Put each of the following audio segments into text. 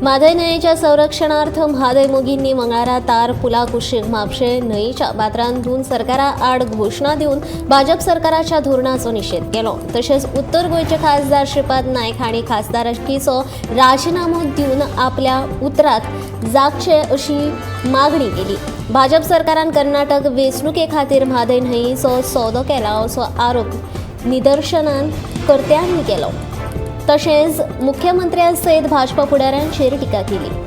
म्हादय न्हंयेच्या संरक्षणार्थ म्हादय मोगींनी मंगळारा तार पुला कुशीक म्हापशें न्हंयेच्या पात्रांत धुवन सरकारा आड घोशणा दिवन भाजप सरकाराच्या धोरणाचो निशेध केलो. तशेंच उत्तर गोंयचे खासदार श्रीपाद नायक हांणी खासदारकीचो राजिनामो दिवन आपल्या उतराक जागचे अशी मागणी केली. भाजप सरकारान कर्नाटक वेंचणुके खातीर म्हादय न्हंयेचो सौदो केला असो आरोप निदर्शनान कर्त्यांनी केलो. तशेंच मुख्यमंत्र्यां सयत भाजपा फुडाऱ्यांचेर टिका केली.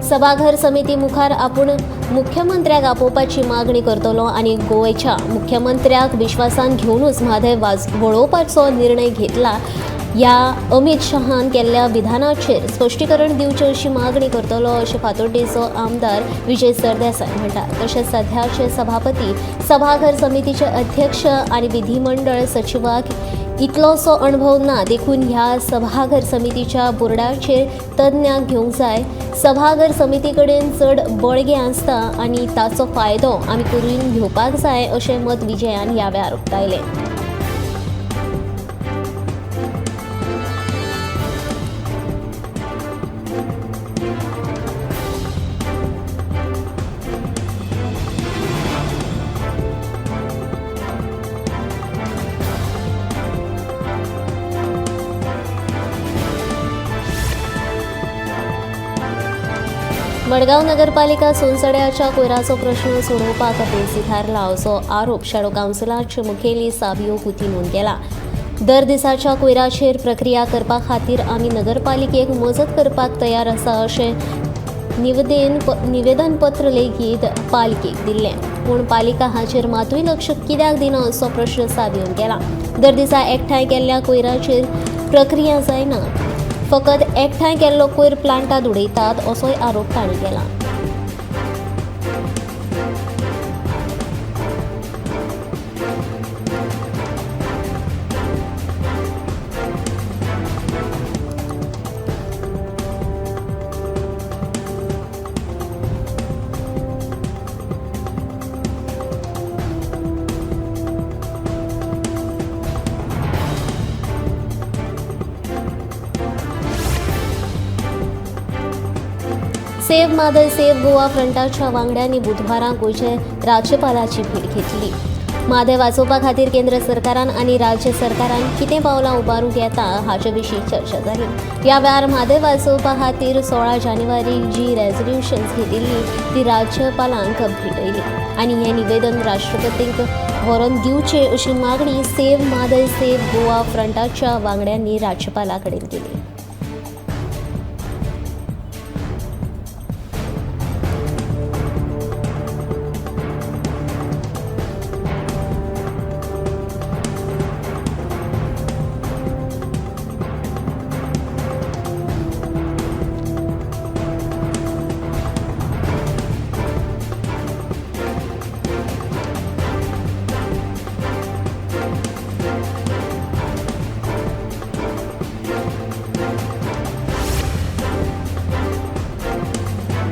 सभाघर समिती मुखार आपूण मुख्यमंत्र्याक आपोवपाची मागणी करतलो आनी गोंयच्या मुख्यमंत्र्याक विश्वासान घेवनूच म्हादय वळोवपाचो निर्णय घेतला ह्या अमित शहान केल्ल्या विधानाचेर स्पश्टीकरण दिवचें अशी मागणी करतलो अशें फातोड्डेचो आमदार विजय सरदेसाय म्हणटा. तशेंच सध्याचे सभापती, सभाघर समितीचे अध्यक्ष आनी विधिमंडळ सचिवाक इतलोसो अणभव ना देखून ह्या सभाघर समितीच्या बोर्डाचेर तज्ञांक घेवंक जाय. सभाघर समिती कडेन चड बळगें आसता आनी ताचो फायदो आमी करून घेवपाक जाय अशें मत विजयान ह्या वेळार उक्तायलें. मडगांव नगरपालिका सोनसड्याच्या कोयराचो प्रश्न सोडोवपाक अपेसी थारला असो आरोप शॅडो कावन्सिलाचे मुखेली साबियो कुतिनून केला. दर दिसाच्या कोयराचेर प्रक्रिया करपा खातीर आमी नगरपालिकेक मजत करपाक तयार आसा अशें निवेदनपत्र लेगीत पालिकेक दिल्लें. पूण पालिका हाचेर मातूय लक्ष कित्याक दिना असो प्रश्न साबियोन केला. दर दिसा एकठांय केल्ल्या कोयराचेर प्रक्रिया जायना, फकत एकठांय केल्लो कोयर प्लांटांत उडयतात असोय आरोप तांणी केला. सेव्ह म्हादय सेव्ह गोवा फ्रंटाच्या वांगड्यांनी बुधवारा गोंयचे राज्यपालाची भेट घेतली. म्हादय वाचोवपा खातीर केंद्र सरकारान आनी राज्य सरकारान कितें पावलां उबारूंक येता हाचे विशीं चर्चा जाली. ह्या वेळार म्हादय वाचोवपा खातीर 16 जानेवारीक जी रेजोल्युशन्स घेतिल्ली ती राज्यपालांक भेटयली आनी हें निवेदन राष्ट्रपतींक व्हरोन दिवचें अशी मागणी सेव्ह म्हादय सेव्ह गोवा फ्रंटाच्या वांगड्यांनी राज्यपाला कडेन केली.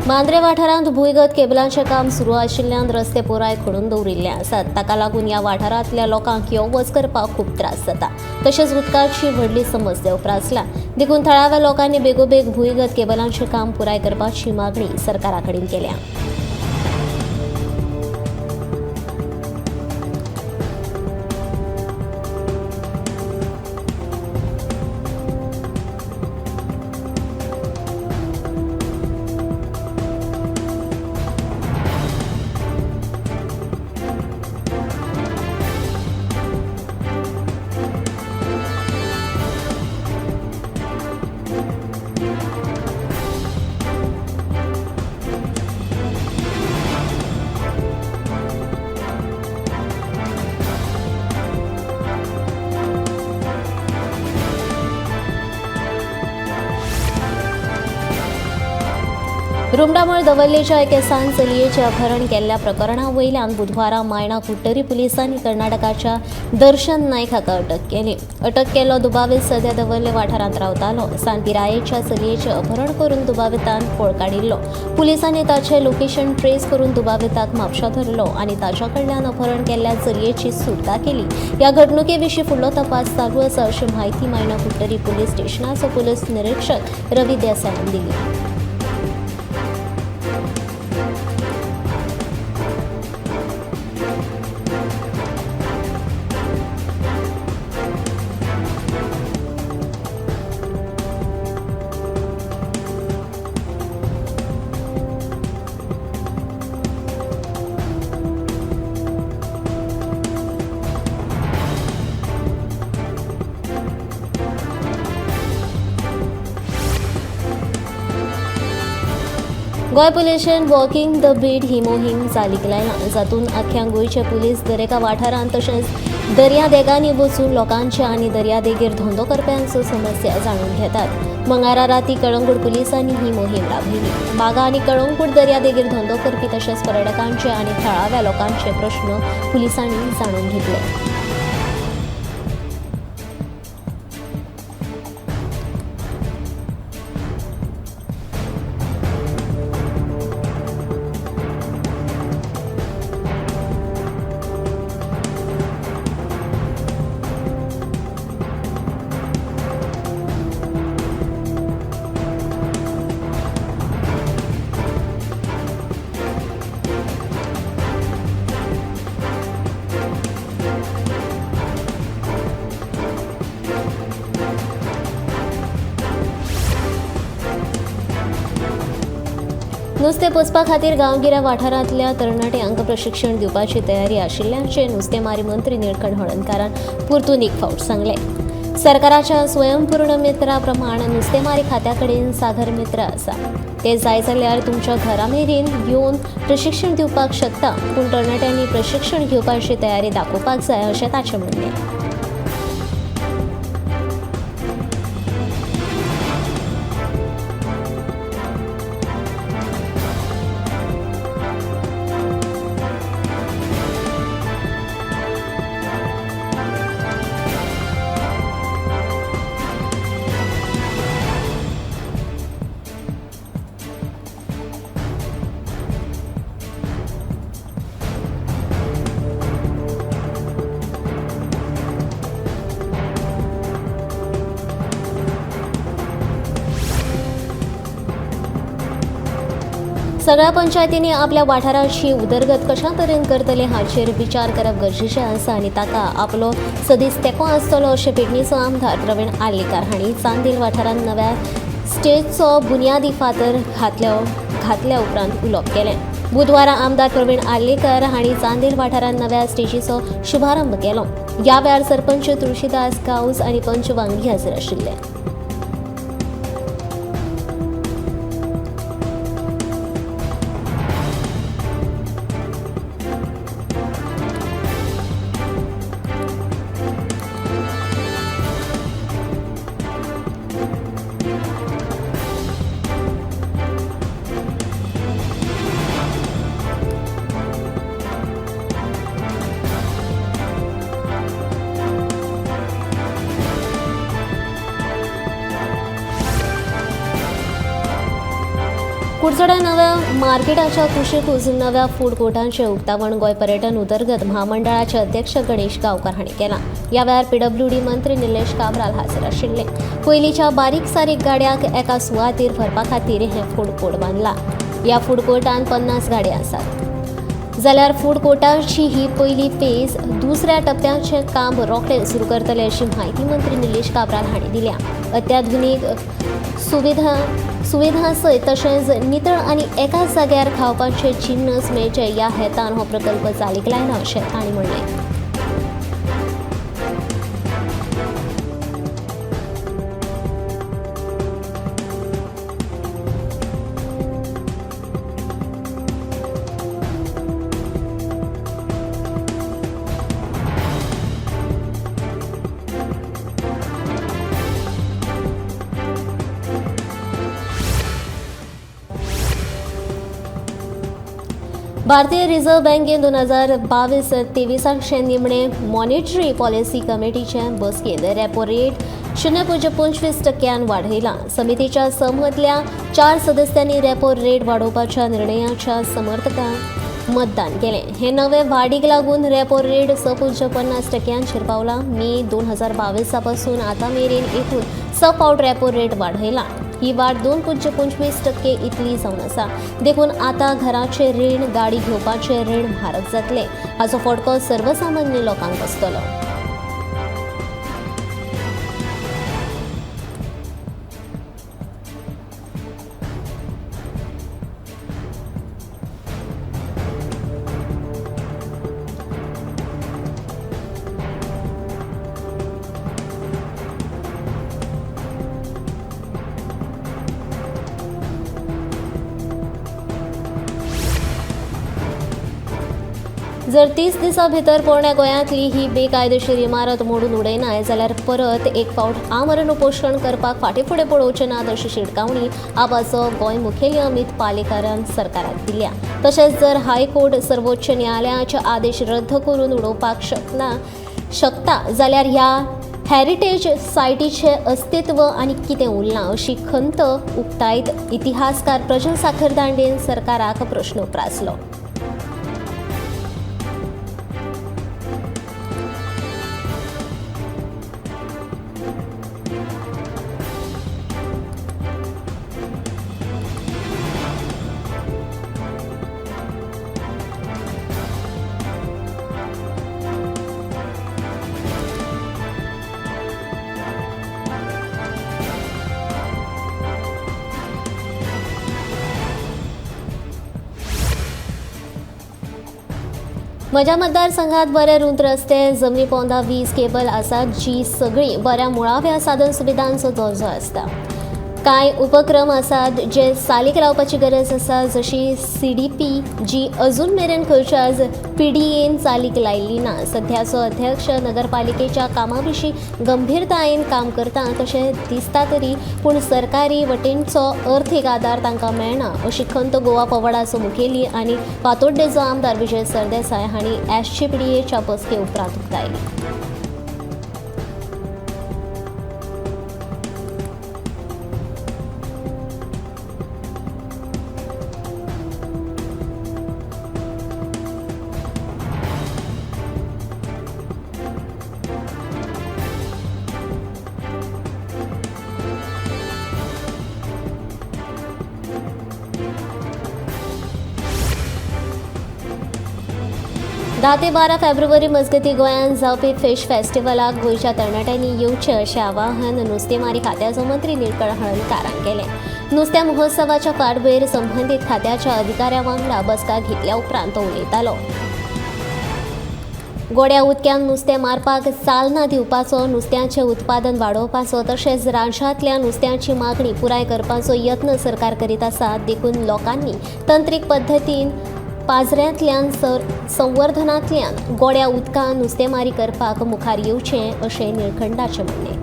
मांद्रे वाठारांत भुंयगत केबलांचें काम सुरू आशिल्ल्यान रस्ते पुराय खणून दवरिल्ले आसात. ताका लागून ह्या वाठारांतल्या लोकांक यो वच करपाक खूब त्रास जाता. तशेंच उदकाची व्हडली समस्या उप्रासल्या देखून थळाव्या लोकांनी बेगोबेग भुंयगत केबलांचें काम पुराय करपाची मागणी सरकारा कडेन केल्या. रुमडामळ दवर्लेच्या एके सान चलयेचें अपहरण केल्ल्या प्रकरणा वयल्यान बुधवारा मायणा कुडटरी पुलिसांनी कर्नाटकाच्या दर्शन नायक हाका अटक केली. अटक केल्लो दुबावीत सध्या दवर्ले वाठारांत रावतालो. सान पिरायेच्या चलयेचें अपहरण करून दुबावितान पळ काडिल्लो. पुलिसांनी ताचें लोकेशन ट्रेस करून दुबाविताक म्हापशा धरलो आनी ताच्या कडल्यान अपहरण केल्ल्या चलयेची सुटका केली. ह्या घडणुके विशीं फुडलो तपास चालू आसा अशी म्हायती मायणा कुडटरी पुलीस स्टेशनाचो पुलीस निरीक्षक रवी देसायान दिली. गोंय पुलिशेन वॉकिंग the beat ही मोहीम चालीक लायला, जातूंत आख्ख्या गोंयचे पुलीस दरेका वाठारांत तशेंच दर्यादेगांनी वचून लोकांचे आनी दर्यादेगेर धंदो करप्यांचो समस्या जाणून घेतात. मंगळारा राती कळंगूट पुलिसांनी ही मोहीम राबयली. बागा आनी कळंगूट दर्यादेगेर धंदो करपी तशेंच पर्यटकांचे आनी थळाव्या लोकांचे प्रश्न पुलिसांनी जाणून घेतले. नुस्तें पोसपा खातीर गांवगिऱ्या वाठारांतल्या तरणाट्यांक प्रशिक्षण दिवपाची तयारी आशिल्ल्याचें नुस्तेमारी मंत्री निळकंठ हळर्णकारान परतून एक फावट सांगलें. सरकाराच्या स्वयंपूर्ण मित्रा प्रमाण नुस्तेमारी खात्या कडेन सागर मित्र आसा. ते जाय जाल्यार तुमच्या घरा मेरेन येवन प्रशिक्षण दिवपाक शकता, पूण तरणाट्यांनी प्रशिक्षण घेवपाची तयारी दाखोवपाक जाय अशें ताचें म्हणणें. सगळ्या पंचायतींनी आपल्या वाठाराची उदरगत कशा तरेन करतले हाचेर विचार करप गरजेचें आसा आनी ताका आपलो सदींच तेंको आसतलो अशें पेडणेचो आमदार प्रवीण आर्लेकार हांणी चांदेल वाठारांत नव्या स्टेजचो बुन्यादी फातर घातल्या उपरांत उलोवप केलें. बुधवारा आमदार प्रवीण आर्लेकार हांणी चांदेल वाठारांत नव्या स्टेजीचो शुभारंभ केलो. ह्या वेळार सरपंच तुळशीदास गांवस आनी पंच वांगडी हाजीर आशिल्ले. कुडचड्या नव्या मार्केटाच्या कुशीकूच नव्या फूड कोर्टांचें उक्तावण गोंय पर्यटन उदरगत म्हामंडळाचे अध्यक्ष गणेश गांवकार हांणी केलां. ह्या वेळार पीडब्ल्यूडी मंत्री निलेश काब्राल हाजीर आशिल्ले. पयलींच्या बारीक सारीक गाड्यांक एका सुवातेर व्हरपा खातीर हें फूड कोर्ट बांदलां. ह्या फूड कोर्टांत 50 गाडयो आसात. जाल्यार फूड कोर्टाची ही पयली फेज दुसऱ्या टप्प्याचें काम रोखडें सुरू करतले अशी म्हायती मंत्री निलेश काब्राल हांणी दिल्या. अत्याधुनीक सुविधा सयत तशेंच नितळ आनी एकाच जाग्यार खावपाचे जिन्नस मेळचे ह्या हेतान हो प्रकल्प चालीक लायला अशें तांणी म्हणलें. भारतीय रिझर्व्ह बँकेन 2022-23 निमणे मॉनिटरी पॉलिसी कमिटीचे बसकेंत रेपो रेट 0.25% वाडयला. समितीच्या 6 मदल्या 4 सदस्यांनी रेपो रेट वाडोवपाच्या निर्णयाच्या समर्थकान मतदान केलें. हे नवे वाडीक लागून रेपो रेट 6.50% पावला. मे 2022 पासून आतां मेरेन एकूण 6 फावट रेपो रेट वाडयला. ही वाड 2.25% इतली जावन आसा. देखून आतां घराचें रीण, गाडी घेवपाचें रीण म्हारग जातलें. हाचो फटको सर्वसामान्य लोकांक बसतलो. जर 30 दिसां भितर पोरण्या गोंयांतली ही बेकायदेशीर इमारत मोडून उडयनाय जाल्यार परत एक फावट आमरण उपोशण करपाक फाटीं फुडें पळोवचे नात अशी शिटकावणी आपाचो गोंय मुखेली अमित पालेकारान सरकाराक दिल्या. तशेंच जर हायकोर्ट सर्वोच्च न्यायालयाचे आदेश रद्द करून उडोवपाक शकता जाल्यार ह्या हॅरिटेज सायटीचें अस्तित्व आनी कितें उरलां अशी खंत उक्तायत इतिहासकार प्रजल साखरदांडेन सरकाराक प्रश्न उप्रासलो. म्हज्या मतदारसंघात बरे रुंद रस्ते, जमनी पोंदा वीज केबल आसात जी सगळीं बऱ्या मुळाव्या साधन सुविधांचो दर्जो आसता. कांय उपक्रम आसात जे चालीक लावपाची गरज आसा, जशी CDP जी अजून मेरेन खंयच्याच PDAन चालीक लायिल्ली ना. सध्याचो अध्यक्ष नगरपालिकेच्या कामा विशीं गंभीरतायेन काम करता तशें दिसता तरी पूण सरकारी वटेनचो अर्थीक आदार तांकां मेळना अशी खंत गोवा फॉवर्डाचो मुखेली आनी फातोड्डेचो आमदार विजय सरदेसाय हांणी SGPDAच्या बसके उपरांत उक्तायली. धा ते 12 फेब्रुवारी मजगती गोंयांत जावपी फिश फेस्टिवलाक गोंयच्या तरणाट्यांनी येवचें अशें आवाहन नुस्तेमारी खात्याचो मंत्री निळकंठ हळर्णकारान केलें. नुस्त्या महोत्सवाच्या फाटभुंयेर संबंदीत खात्याच्या अधिकाऱ्यां वांगडा बसका घेतल्या उपरांत तो उलयतालो. गोड्या उदक्यान नुस्तें मारपाक चालना दिवपाचो, नुस्त्याचें उत्पादन वाडोवपाचो तशेंच राज्यांतल्या नुस्त्याची मागणी पुराय करपाचो यत्न सरकार करीत आसा. देखून लोकांनी तंत्रीक पद्दतीन पाजऱ्यांतल्यान संवर्धनांतल्यान गोड्या उदकान नुस्तेमारी करपाक मुखार येवचें अशें निळखंडाचें म्हणणें.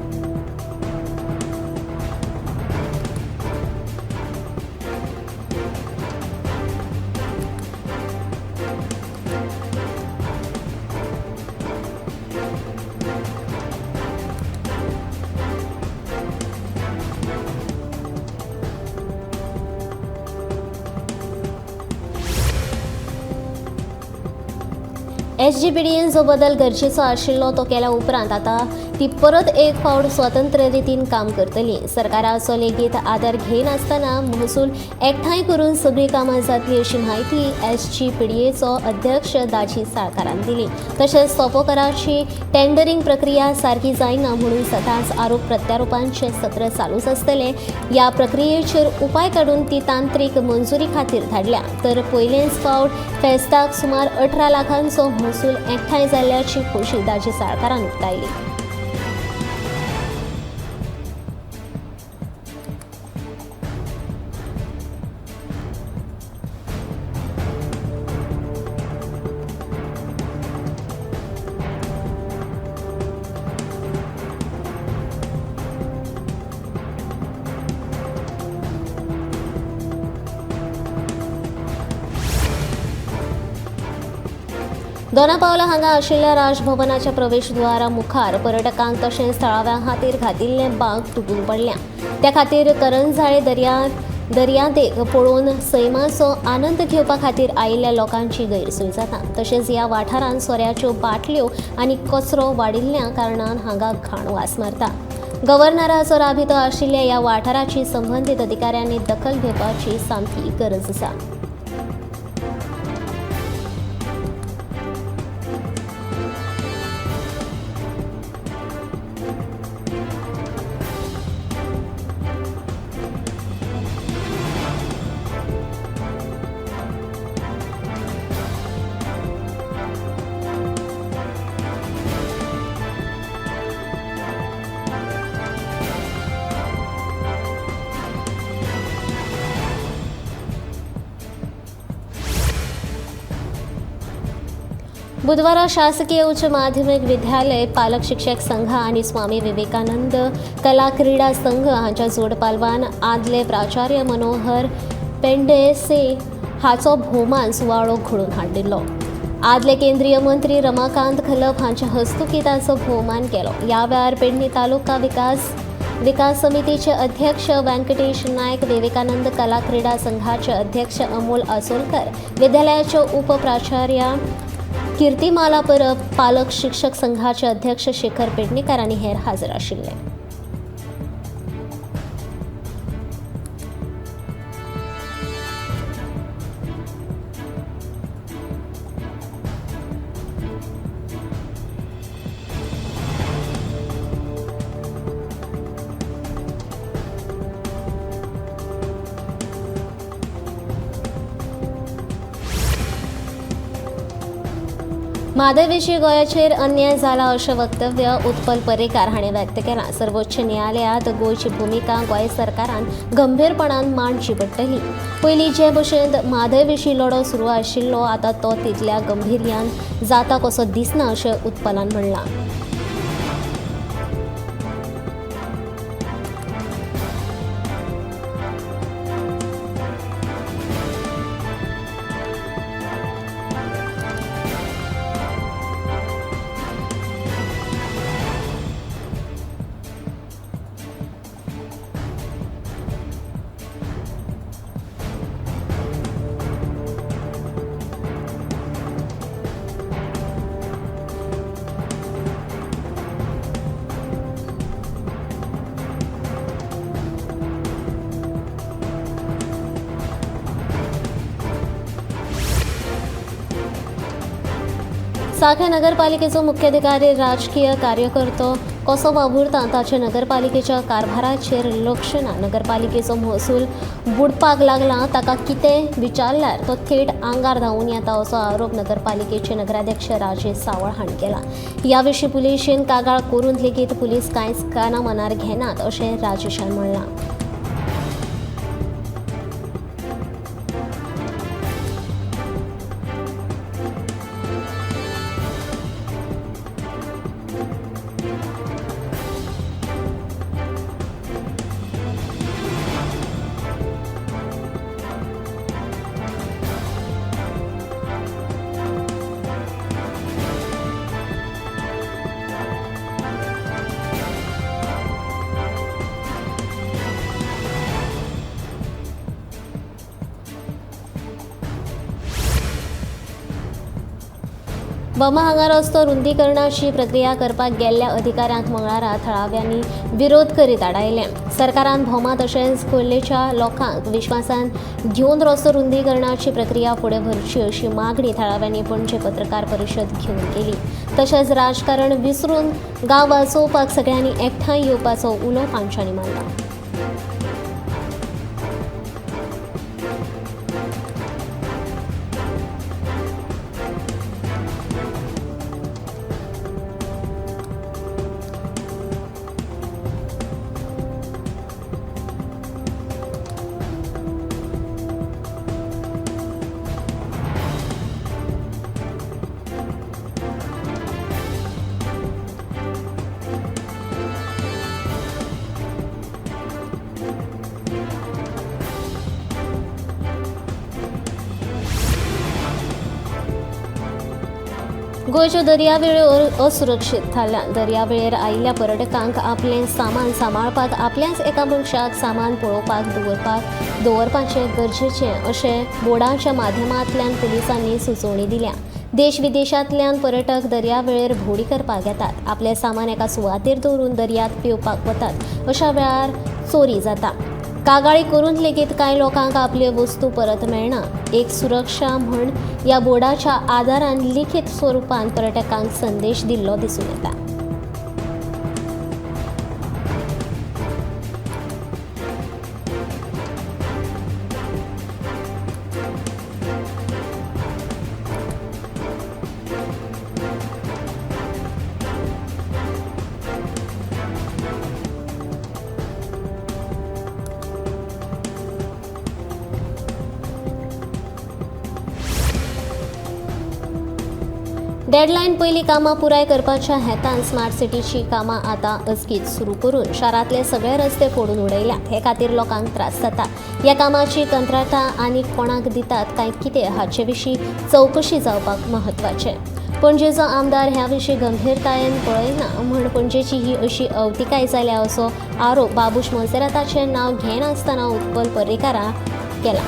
SGPDAन जो बदल गरजेचो आशिल्लो तो केल्या उपरांत आतां ती परत एक फावट स्वतंत्र रितीन काम करतली. सरकाराचो लेगीत आदार घेयनासतना महसूल एकठांय करून सगळीं कामां जातली अशी म्हायती SGPDAचो अध्यक्ष दाजी साळकारान दिली. तशेंच सोपोकराची टेंडरींग प्रक्रिया सारकी जायना म्हणून सदांच आरोप प्रत्यारोपांचें सत्र चालूच आसतलें. ह्या प्रक्रियेचेर उपाय काडून ती तांत्रीक मंजुरी खातीर धाडल्या. तर पयलेच फावट फेस्ताक सुमार 18 लाखांचो महसूल एकठांय जाल्ल्याची खोशी दाजी साळकारान उक्तायली. दोनापावला हांगा आशिल्ल्या राजभवनाच्या प्रवेशद्वारा मुखार पर्यटकांक तशेंच थळाव्यां खातीर घातिल्ले बांक तुटून पडल्या. त्या खातीर करंझाळे दर्यादेग पळोवन सैमाचो आनंद घेवपा खातीर आयिल्ल्या लोकांची गैरसोय जाता. तशेंच ह्या वाठारांत सोऱ्याच्यो बाटल्यो आनी कचरो वाडिल्ल्या कारणान हांगा घाण वास मारता. गव्हर्नराचो राबितो आशिल्ल्या ह्या वाठाराची संबंदीत अधिकाऱ्यांनी दखल घेवपाची सामकी गरज आसा. बुधवारा शासकीय उच्च माध्यमिक विद्यालय पालक शिक्षक संघ आनी स्वामी विवेकानंद कला क्रीडा संघ हांच्या जोडपालवान आदले प्राचार्य मनोहर पेंडेसे हाचो भोवमान सुवाळो घडोवन हाडिल्लो. आदले केंद्रीय मंत्री रमाकांत खलप हांच्या हस्तुकीं ताचो भोवमान केलो. ह्या वेळार पेडणे तालुका विकास समितीचे अध्यक्ष व्यंकटेश नायक, विवेकानंद कला क्रीडा संघाचे अध्यक्ष अमोल आसोलकर, विद्यालयाचे उपप्राचार्य कीर्तिमाला परब, पालक शिक्षक संघाचे अध्यक्ष शेखर पेडणेकर आनी हेर हाजीर आशिल्ले. म्हादय विशीं गोंयाचेर अन्याय जाला अशें वक्तव्य उत्पल पर्रीकार हाणें व्यक्त केलां. सर्वोच्च न्यायालयांत गोंयची भुमिका गोंय सरकारान गंभीरपणान मांडची पडटली. पयलीं जे भशेन म्हादय विशीं लढो सुरू आशिल्लो आतां तो तितल्या गंभीर्यान जाता कसो दिसना अशें उत्पलान म्हणलां. साखळे नगरपालिकेचो मुख्याधिकारी राजकीय कार्यकर्तो कसो वावुरता ताचे नगरपालिकेच्या कारभाराचेर लक्ष ना. नगरपालिकेचो महसूल बुडपाक लागला ताका कितें विचारल्यार तो थेट आंगार धांवून येता असो आरोप नगरपालिकेचे नगराध्यक्ष राजेश सावळ हांणी केला. ह्या विशीं पुलिशेन कागाळ करून लेगीत पुलीस कांयच काना मनार घेनात अशें राजेशान म्हणलां. बमा हांगा रस्तो रुंदीकरणाची प्रक्रिया करपाक गेल्ल्या अधिकाऱ्यांक मंगळारा थळाव्यांनी विरोध करीत आडायले. सरकारान भोमा तशेंच खोर्लेच्या लोकांक विश्वासान घेवन रस्तो रुंदीकरणाची प्रक्रिया फुडें व्हरची अशी मागणी थळाव्यांनी पणजे पत्रकार परिशद घेवन केली. तशेंच राजकारण विसरून गांव वाचोवपाक सगळ्यांनी एकठांय येवपाचो उलो तांच्यांनी मारला. गोंयच्यो दर्यावेळो असुरक्षीत थारल्यात. दर्यावेळेर आयिल्ल्या पर्यटकांक आपलें सामान सांबाळपाक आपल्याच एका मनशाक सामान पळोवपाक दवरपाचें गरजेचें अशें बोर्डाच्या माध्यमांतल्यान पुलिसांनी सुचोवणी दिल्या. देश विदेशांतल्यान पर्यटक दर्यावेळेर भोंवडी करपाक येतात. आपलें सामान एका सुवातेर दवरून दर्यांत पेंवपाक वतात. अशा वेळार चोरी जाता. कागाळी करून लेगीत कांय लोकांक आपल्यो वस्तू परत मेळना. एक सुरक्षा म्हण ह्या बोर्डाच्या आदारान लिखीत स्वरुपान पर्यटकांक संदेश दिल्लो दिसून येता. डेडलायन पयलीं कामां पुराय करपाच्या हेतान स्मार्ट सिटीची कामां आतां अचकीत सुरू करून शारांतले सगळे रस्ते फोडून उडयल्यात. हे खातीर लोकांक त्रास जाता. ह्या कामाची कंत्राटां आनी कोणाक दितात काय कितें हाचे विशीं चवकशी जावपाक म्हत्वाचें. पणजेचो आमदार ह्या विशीं गंभीरतायेन पळयना म्हूण पणजेची ही अशी अवतिकाय जाल्या असो आरोप बाबूश मोन्सेराताचें नांव घेनासतना उत्पल पर्रीकारान केला.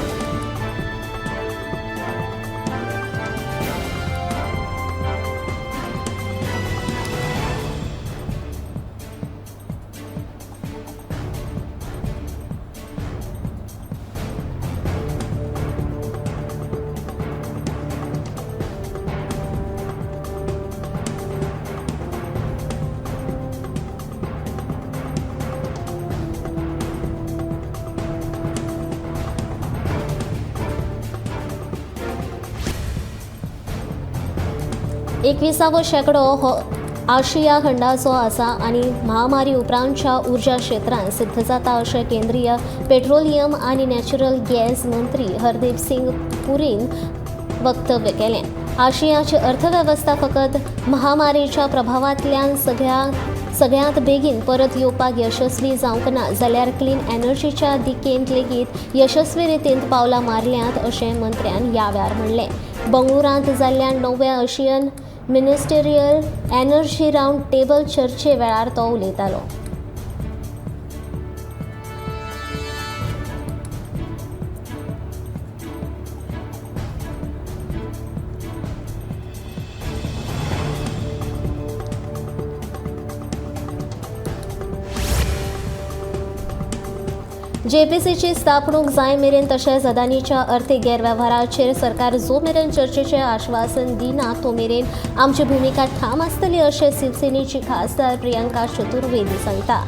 एकविसावो शेंकडो हो आशिया खंडाचो आसा आनी महामारी उपरांतच्या उर्जा क्षेत्रांत सिद्ध जाता अशें केंद्रीय पेट्रोलियम आनी नॅचरल गॅस मंत्री हरदीप सिंग पुरीन वक्तव्य केलें. आशियाची अर्थवेवस्था फकत महामारीच्या प्रभावांतल्यान सगळ्यांत बेगीन परत येवपाक यशस्वी जावंक ना जाल्यार क्लीन एनर्जीच्या दिकेन लेगीत यशस्वी रितीन पावलां मारल्यांत अशें मंत्र्यान ह्या वेळार म्हणलें. बंगळुरांत जाल्ल्या 9व्या Asian ministerial energy round table चर्चे वेळार तो उलयतालो. जेपीसीची स्थापणूक जाय मेरेन तशेंच अदानीच्या अर्थीक गैरवेव्हाराचेर सरकार जो मेरेन चर्चेचें आश्वासन दिना तो मेरेन आमची भुमिका ठाम आसतली अशें शिवसेनेची खासदार प्रियंका चतुर्वेदी सांगता.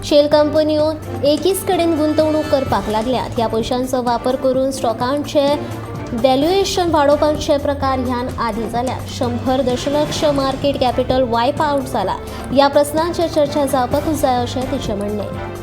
शेल कंपन्यो एकीच कडेन गुंतवणूक करपाक लागल्यात. ह्या पयशांचो वापर करून स्टॉकांचे व्हॅल्युएशन वाडोवपाचे प्रकार ह्यान आदी जाल्यात. 100 दशलक्ष मार्केट कॅपिटल वायप आवट जाला. ह्या प्रस्नांचेर चर्चा जावपाकूच जाय अशें तिचें म्हणणें.